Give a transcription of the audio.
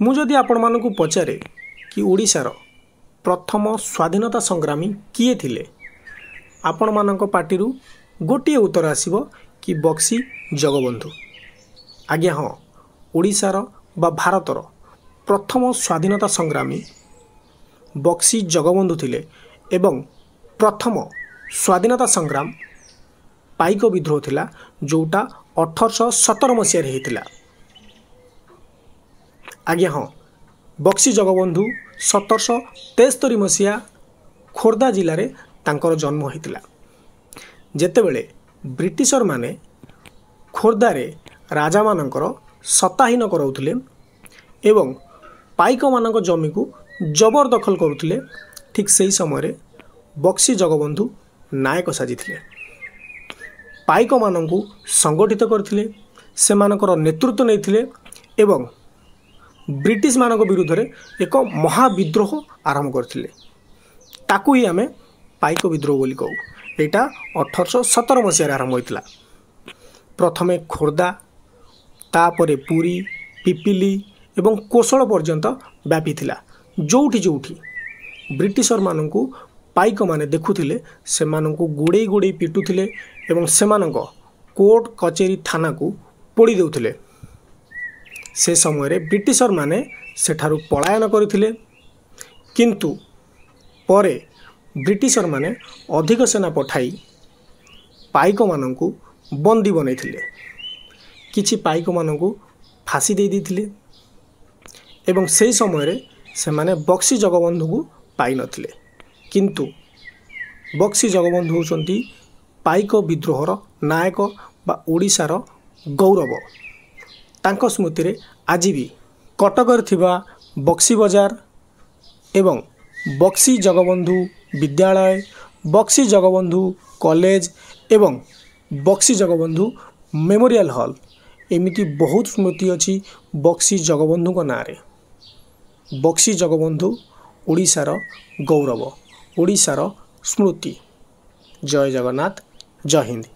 ମୁଁ ଯଦି ଆପଣମାନଙ୍କୁ ପଚାରେ କି ଓଡ଼ିଶାର ପ୍ରଥମ ସ୍ୱାଧୀନତା ସଂଗ୍ରାମୀ କିଏ ଥିଲେ, ଆପଣମାନଙ୍କ ପାଟିରୁ ଗୋଟିଏ ଉତ୍ତର ଆସିବ କି ବକ୍ସି ଜଗବନ୍ଧୁ। ଆଜ୍ଞା ହଁ, ଓଡ଼ିଶାର ବା ଭାରତର ପ୍ରଥମ ସ୍ୱାଧୀନତା ସଂଗ୍ରାମୀ ବକ୍ସି ଜଗବନ୍ଧୁ ଥିଲେ ଏବଂ ପ୍ରଥମ ସ୍ୱାଧୀନତା ସଂଗ୍ରାମ ପାଇକ ବିଦ୍ରୋହ ଥିଲା, ଯେଉଁଟା 1817 ମସିହାରେ ହେଇଥିଲା। ଆଜ୍ଞା ହଁ, ବକ୍ସି ଜଗବନ୍ଧୁ 1773 ମସିହା ଖୋର୍ଦ୍ଧା ଜିଲ୍ଲାରେ ତାଙ୍କର ଜନ୍ମ ହୋଇଥିଲା। ଯେତେବେଳେ ବ୍ରିଟିଶରମାନେ ଖୋର୍ଦ୍ଧାରେ ରାଜାମାନଙ୍କର ସତ୍ତାହୀନ କରାଉଥିଲେ ଏବଂ ପାଇକମାନଙ୍କ ଜମିକୁ ଜବରଦଖଲ କରୁଥିଲେ, ଠିକ୍ ସେହି ସମୟରେ ବକ୍ସି ଜଗବନ୍ଧୁ ନାୟକ ସାଜିଥିଲେ। ପାଇକମାନଙ୍କୁ ସଂଗଠିତ କରିଥିଲେ, ସେମାନଙ୍କର ନେତୃତ୍ୱ ନେଇଥିଲେ ଏବଂ ବ୍ରିଟିଶମାନଙ୍କ ବିରୁଦ୍ଧରେ ଏକ ମହାବିଦ୍ରୋହ ଆରମ୍ଭ କରିଥିଲେ। ତାକୁ ହିଁ ଆମେ ପାଇକ ବିଦ୍ରୋହ ବୋଲି କହୁ। ଏଇଟା 1817 ମସିହାରେ ଆରମ୍ଭ ହୋଇଥିଲା। ପ୍ରଥମେ ଖୋର୍ଦ୍ଧା, ତାପରେ ପୁରୀ, ପିପିଲି ଏବଂ କୋଶଳ ପର୍ଯ୍ୟନ୍ତ ବ୍ୟାପିଥିଲା। ଯେଉଁଠି ଯେଉଁଠି ବ୍ରିଟିଶରମାନଙ୍କୁ ପାଇକମାନେ ଦେଖୁଥିଲେ, ସେମାନଙ୍କୁ ଗୋଡ଼େଇ ଗୋଡ଼େଇ ପିଟୁଥିଲେ ଏବଂ ସେମାନଙ୍କ କୋର୍ଟ କଚେରୀ ଥାନାକୁ ପୋଡ଼ି ଦେଉଥିଲେ। ସେ ସମୟରେ ବ୍ରିଟିଶରମାନେ ସେଠାରୁ ପଳାୟନ କରିଥିଲେ, କିନ୍ତୁ ପରେ ବ୍ରିଟିଶରମାନେ ଅଧିକ ସେନା ପଠାଇ ପାଇକମାନଙ୍କୁ ବନ୍ଦୀ ବନେଇଥିଲେ। କିଛି ପାଇକମାନଙ୍କୁ ଫାଶୀ ଦେଇ ଦେଇଥିଲେ ଏବଂ ସେହି ସମୟରେ ସେମାନେ ବକ୍ସି ଜଗବନ୍ଧୁଙ୍କୁ ପାଇନଥିଲେ। କିନ୍ତୁ ବକ୍ସି ଜଗବନ୍ଧୁ ହେଉଛନ୍ତି ପାଇକ ବିଦ୍ରୋହର ନାୟକ ବା ଓଡ଼ିଶାର ଗୌରବ। ତାଙ୍କ ସ୍ମୃତିରେ ଆଜି ବି କଟକରେ ଥିବା ବକ୍ସି ବଜାର ଏବଂ ବକ୍ସି ଜଗବନ୍ଧୁ ବିଦ୍ୟାଳୟ, ବକ୍ସି ଜଗବନ୍ଧୁ କଲେଜ ଏବଂ ବକ୍ସି ଜଗବନ୍ଧୁ ମେମୋରିଆଲ ହଲ୍, ଏମିତି ବହୁତ ସ୍ମୃତି ଅଛି ବକ୍ସି ଜଗବନ୍ଧୁଙ୍କ ନାଁରେ। ବକ୍ସି ଜଗବନ୍ଧୁ ଓଡ଼ିଶାର ଗୌରବ, ଓଡ଼ିଶାର ସ୍ମୃତି। ଜୟ ଜଗନ୍ନାଥ, ଜୟ ହିନ୍ଦ।